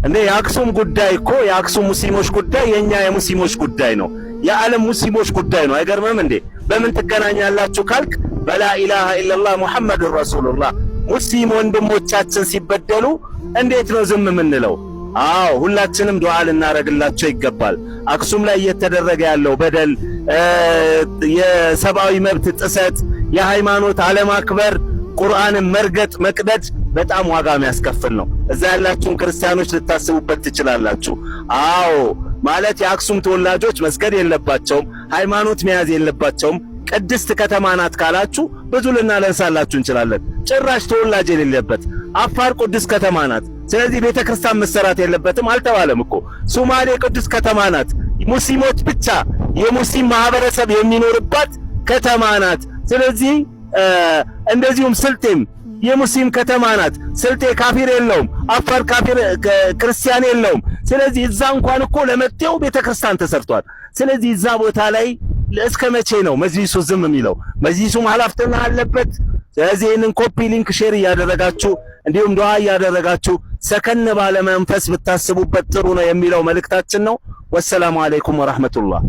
እንዴ፣ የአክሱም ጉዳይ እኮ፣ የአክሱም ሙስሊሞች ጉዳይ የኛ የሙስሊሞች ጉዳይ ነው። የዓለም ሙስሊሞች ጉዳይ ነው። አይገርምም እንዴ? በምን ትገናኛላችሁ ካልክ በ لا إله إلا الله محمد رسول الله። ሙስሊም ወንድሞቻችን ሲበደሉ እንዴት ነው ዝም የምንለው? አዎ፣ ሁላችንም ዱዓ ልናረግላቸው ይገባል። አክሱም ላይ እየተደረገ ያለው በደል፣ የሰብአዊ መብት ጥሰት፣ የሃይማኖት አለማክበር፣ ቁርአንን መርገጥ፣ መቅደድ በጣም ዋጋ የሚያስከፍል ነው። እዛ ያላችሁን ክርስቲያኖች ልታስቡበት ትችላላችሁ። አዎ፣ ማለት የአክሱም ተወላጆች መስገድ የለባቸውም፣ ሃይማኖት መያዝ የለባቸውም፣ ቅድስት ከተማ ናት ካላችሁ ብዙ ልናነሳላችሁ እንችላለን። ጭራሽ ተወላጅ የሌለበት አፋር ቅዱስ ከተማ ናት። ስለዚህ ቤተ ክርስቲያን መሰራት የለበትም አልተባለም እኮ። ሶማሌ ቅዱስ ከተማ ናት። ሙስሊሞች ብቻ፣ የሙስሊም ማህበረሰብ የሚኖርባት ከተማ ናት። ስለዚህ እንደዚሁም ስልጤም የሙስሊም ከተማ ናት። ስልጤ ካፊር የለውም፣ አፋር ካፊር ክርስቲያን የለውም። ስለዚህ እዛ እንኳን እኮ ለመጤው ቤተክርስቲያን ተሰርቷል። ስለዚህ እዛ ቦታ ላይ እስከ መቼ ነው መጅሊሱ ዝም የሚለው? መጅሊሱም ኃላፊነት አለበት። ስለዚህ ይህንን copy link share እያደረጋችሁ እንዲሁም ዱዓ እያደረጋችሁ ሰከን ባለ መንፈስ ብታስቡበት ጥሩ ነው የሚለው መልእክታችን ነው። والسلام عليكم ورحمة الله።